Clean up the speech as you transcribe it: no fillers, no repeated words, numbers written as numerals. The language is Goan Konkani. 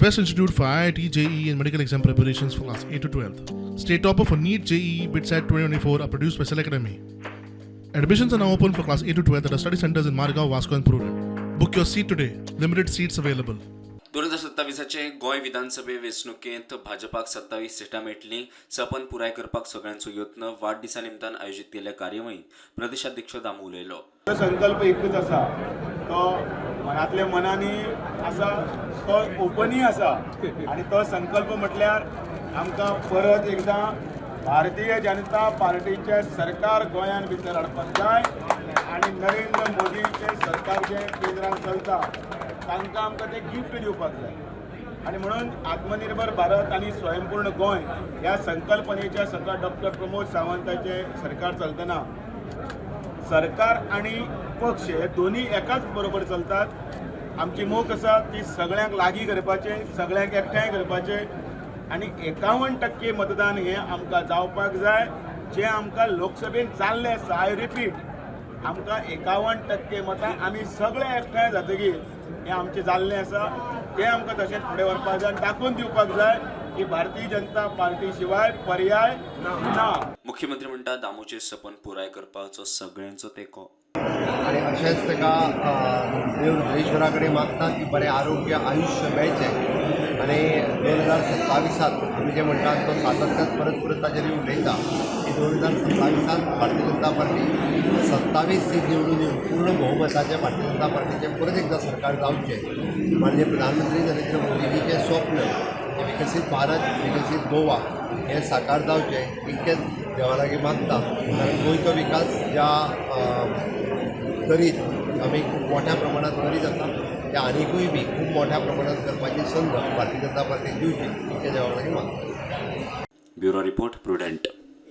best institute for IIT, JEE, and medical exam preparations for class 8 to 12. State topper for NEET, JEE, BITSAT 2024 are produced by Cell Academy. Admissions are now open for class 8 to 12 at our study centers in Margao, Vasco, and Prudent. Book your seat today. Limited seats available. 2027चे Goa विधानसभे वेंचणुकेंत भाजपाक 27 सिटां मेळटलीं. सपन पुराय करपाक सगळ्यांचो यत्न. वाडदिसा निमतान आयोजीत केल्ल्या कार्यावळींत प्रदेशाध्यक्ष दामू उलयलो. संकल्प एकूच आसा, तो मनांतल्या मनांनी आसा, तो ओपनूय आसा आनी तो संकल्प म्हटल्यार आमकां परत एकदां भारतीय जनता पार्टीचें सरकार गोंयांत भितर हाडपाक जाय आनी नरेंद्र मोदीचें सरकार जें केंद्रान चलता, तांकां आमकां तें गिफ्ट दिवपाक जाय. आनी म्हणून आत्मनिर्भर भारत आनी स्वयंपूर्ण गोंय ह्या संकल्पनेच्या सकयल डॉक्टर प्रमोद सावंताचें सरकार चलतना, सरकार आणि पक्ष हे दोन्ही एकाच बरोबर चलतात. आमची मोख आसा ती सगळ्यांक लागीं करपाचें, सगळ्यांक एकठांय करपाचें आनी 51% मतदान हें आमकां जावपाक जाय, जें आमकां लोकसभेन जाल्लें आसा. I repeat, आमकां 51% मतां आमी सगळे एकठांय जातकीर हें आमचें जाल्लें आसा. तें आमकां तशेंच फुडें व्हरपाक जाय आनी दाखोवन दिवपाक जाय की भारतीय जनता पार्टी शिवाय पर्याय ना. मुख्यमंत्री म्हणटा, दामूचें सपन पुराय करपाचो सगळ्यांचो तेंको. आनी अशेंच ताका देव रुद्रेश्वरा कडेन मागता की बरें आरोग्य, आयुश्य मेळचें आनी 2027त आमी जें म्हणटात, तो सातत्यान परत परत ताजेर उलयता की 2027त भारतीय जनता पार्टी 27 सीट निवडून येवन पूर्ण बहुमताचें भारतीय जनता पार्टीचें परत एकदां सरकार जावचें. माननीय प्रधानमंत्री नरेंद्र मोदीजीचें स्वप्न हें विकसीत भारत, विकसीत गोवा हें साकार जावचें, इतकेंच देवा लागीं मागता. कारण गोंयचो विकास ज्या करीत, आमी खूब मोठ्या प्रमाणात करीत आसा, ते आनिकूय बी खूब मोठ्या प्रमाणात करपाची संद भारतीय जनता पार्टीक दिवची, इतकें देवा लागीं मागता. Bureau report, Prudent.